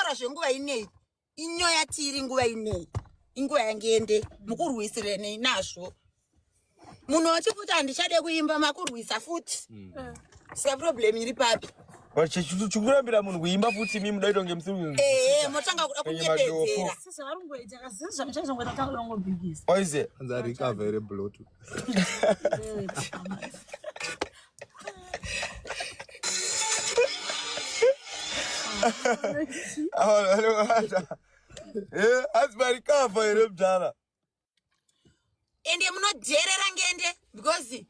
kutaura zvenguva inei inyoya tiri nguva inei inguva yangende mukurwisirenei nazvo munhu wachifuti handichade kuimba makurwisa futi mm. saka problem iri papi chikurambira munhu kuimba futi imi muda kuita kunge musiri ee motanga kuda kunyepedzera oize anzarikavha here blotu Eh, hanzi marikavha here mdhara ende munodherera ngende because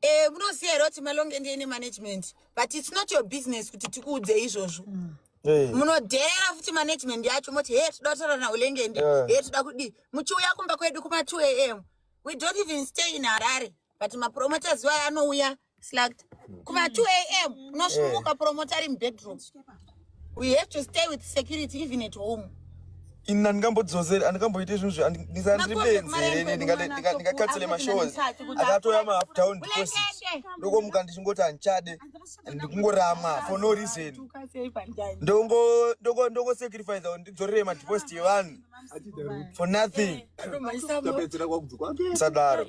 eh, munoziva here kuti malongende ine management but it's not your business kuti tikuudze izvozvo mm. Eh. Munodheera futi management yacho moti he toda kutaura naulengende Yeah. he toda kudii muchiuya kumba kwedu kuma 2 am we don't even stay in harare but mapromoters vaya anouya slacked kuma 2 am unosvimuka promoter ari mubedroom we have to stay with security even at home ini handingambodzoseri handingamboite zvinhu zve ndisandiri benzi here ini ndingakatsele mashows akatouya mahalf down deposit ndokomuka ndichingoti handichade ndikungoramwa for no reason ndongosacrifice kuti ndidzorere madeposit evanhu for nothing sadaro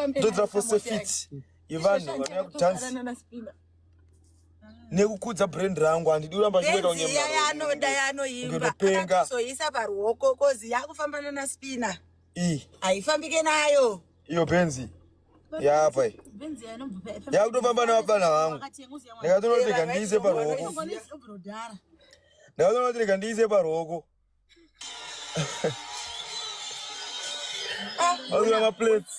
ndodzora for safety yevanhu vanouya kudhansi nekukudza brand rangu handidi kuramba chingoita kunge yanoda yanoimba akazoisa paruoko kozi yakufamba nana spina haifambike nayo iyo benzi yapa iyi yakutofamba nevapfana vangu ndikatoona kuti rega ndiise paruoko ndikatoona kuti rega ndiise paruoko Azura maplates.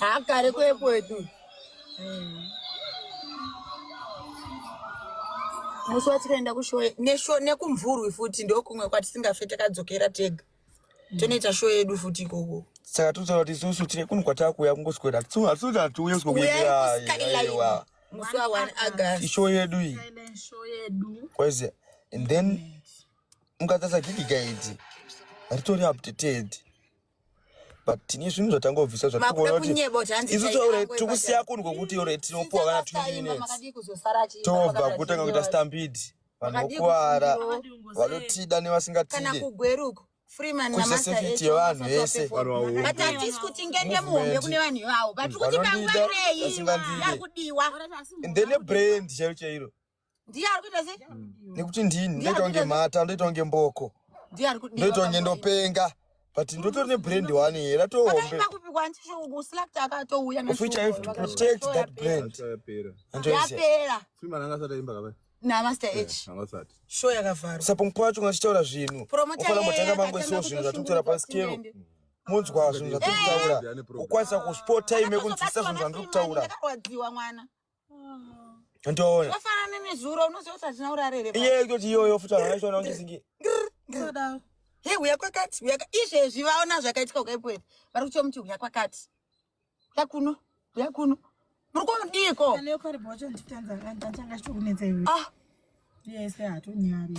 Hakare kwekwedu. Musi watikaenda kushow neshow nekumvurwi futi ndokumwe kwatisingafe takadzokera tega. Tonoita show yedu futi ikoko. Saka totaura kuti isusu tine kunhu kwatakuuya kungoswera. Hatisi hatiuye kusiko kuimbira. Aiwa. Musi wa 1 August. Ishow yedu iyi. Kwaiziya. And then mukatarisa gigi guide ritori updated. But tine zvinhu zvatangobvisa zvatikuona kuti isusu already tikusiya kunhu kwekuti already tinopuwa kana 20 minutes. Tobva kutanga kuita stampede. Vanhu vokuwara vanotida nevasingatide. Kana kugweruko. Freeman Kuisa naMaster safety H yevanhu vasati vese. vaperform. But hatisi kuti ngende muhombe kune vanhu ivavo but kuti Vanondida, panguva inei vasingandide. yakudiwa And then nebrand chairo chairo ndiye ari kuita sei nekuti ndini ndoita kunge mhata ndoita kunge mboko ndiye ari kudiwa ndoita kunge ndopenga but ndotori nebrand one here ratohombe akaimba kupi kwantishuku akatouya of which i have to protect that brand Yapera. Andoiziya. yapera Freeman anga asati aimba kavai. naMaster H Anga asati. show yakavharwa saka pamwe pacho kana tichitaura zvinhu Promoter ufanira yeye kumbotanga mangoisiwo akatanga zvinhu zvatiri kutaura kutoshungurudza pasikero Singende. munzwa zvinhu zvatiri kutaura ukwanisa kuspo time yekunzwisisa zvinhu zvandiri kutaura Ndakarwadziwa mwana ndoona wafanana nezuro unoziva kuti hatina urarere iye yekutoti iyoyo futi vanhu vaichiona kunge singe he huya kwakati huya izvezvi vaona zvakaitika kukaipweti vari kuchomuti huya kwakati Huya kuno, huya kuno. Muri kumudiko? Ah.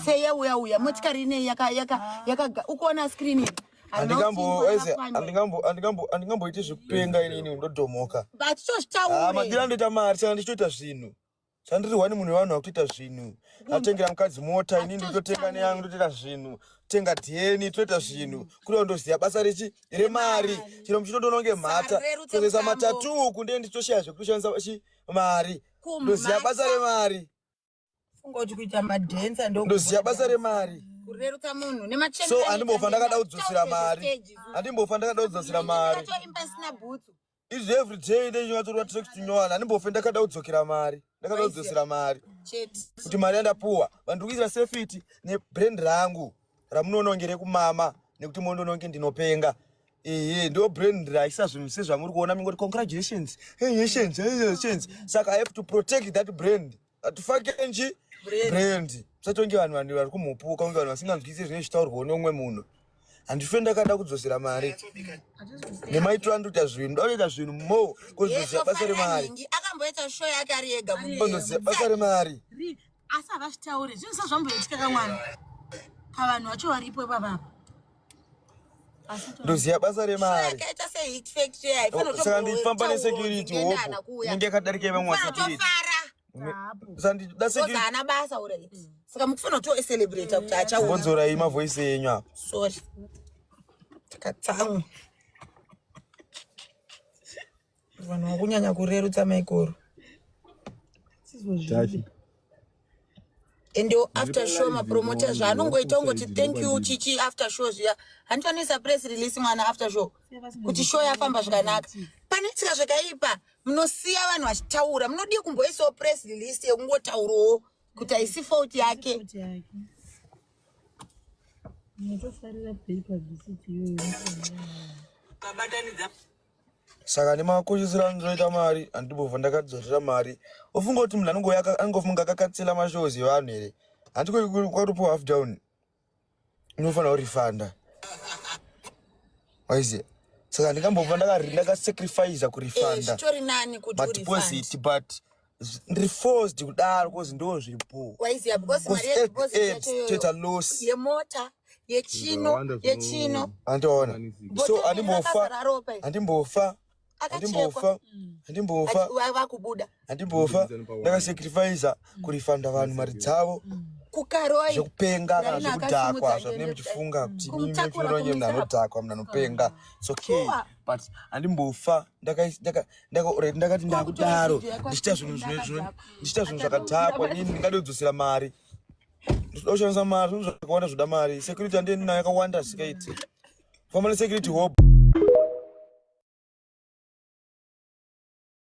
Seye uya uya motikari inei yaka yaka yaka ukuona screen iyi. Handingambo ese handingambo handingambo handingamboiti zvekupenga inini ndodhomoka. But tozvitaure. Ah madira ndoita mari saka ndichitoita zvinhu. Chandiri wani munhu wevanhu vakutoita zvinhu. Atengera mukadzi mota ini ndototenga neyangu ndotoita zvinhu. Tenga dheni toita zvinhu. Kuri ndoziya basa rechi remari. Chero muchitotoona kunge mhata. Kutoisa matatu uku ndiye ndichitoshaya zvekutoshandisa chi mari. Ndoziya basa remari. Funga kuti kuita madhensa ndo ndoziya basa remari. Kurerutsa munhu nemachena. So andimbofa ndakada kudzosera mari. Andimbofa ndakada kudzosera mari. Ndakatoimba isina bhutsu. Izvi every day ndechinyatorwa text nyowani handimbofe ndakada kudzokera mari ndakada kudzosera mari kuti mari yandapuwa vandiri kuisira safety nebrand rangu ramunoona kunge rekumama nekuti mondoona kunge ndinopenga ehe ndo brand raisa zvinhu sezvamuri kuona mingoti congratulations hey, hey, saka i have to protect that brand hatifake nchi brand musatonge vanhu vanhu vari kumhupuka kunge vanhu vasinganzwisi zvinenge zvichitaurwawo neumwe munhu handife ndakada kudzosera mari nemaitiro andikuita zvinhu ndoda kuita zvinhu more kozoziva basa remari akamboita show yake ari ega ozoziva basa remari asi havazvitauri zvinhu sazvamboitika kamwana pavanhu vacho varipo ipapapa ndoziva basa remari saka ndifamba nesecurity hopo inenge yakadarika yevamwe vasecurity. Haana basa alright. Saka mukufanira kutoecelebrata kuti achauya. Mbodzorai mavoice enyu apa. Sorry. Takatsamwa. Vanhu vakunyanya kurerutsa maikoro. Tachi. And after show mapromoter zvaanongoita ungoti thank you chichi after show zviya. Handitonoisa press release mwana after show. Kuti show yafamba zvakanaka. Panoitika zvakaipa munosiya vanhu vachitaura munodii kumboisawo press release yekungotaurawo kuti haisi fault yake. Saka nemakoshesero andinoita mari handibovha ndakadzorera mari. Ofunga kuti munhu anongouya angofunga akakatsela mashows evanhu here? Handiko kwatopiwa half down. Unofanira kurifanda. Waiziya? Saka ndingambobva ndakasacrifice kurifanda. Zvitori nani kuti urifund. Madeposit but ndiri forced kudaro cause ndo zviripo. Waiziya because mari yedeposit yacho iyoyo toita loss. Yemota yechino yechino. Andiona. So Botoro andimbofa rakazara ropa iri. andimbofa Akachekwa. andimbofa andimbofa Vakubuda. andimbofa ndakasacrifice kurifanda vanhu mari dzavo Kukaroi. zvekupenga kana Rarina zvekudhakwa akasimudza zvamunenge nyendo muchifunga kuti imimi Kumutakura muchiona munhu kumuisa anodhakwa munhu anopenga. It's okay Sure. but andimbofa already ndakati ndakudaro video yako ndichiita zvinhu akadhakwa. ndichiita zvinhu zvakadhakwa inini ndingade kudzosera mari. Ndinoda kushandisa mari zvinhu zvakawanda zvoda mari. Security handiendi nayo yakawanda zvisikaiti. Famba nesecurity hope.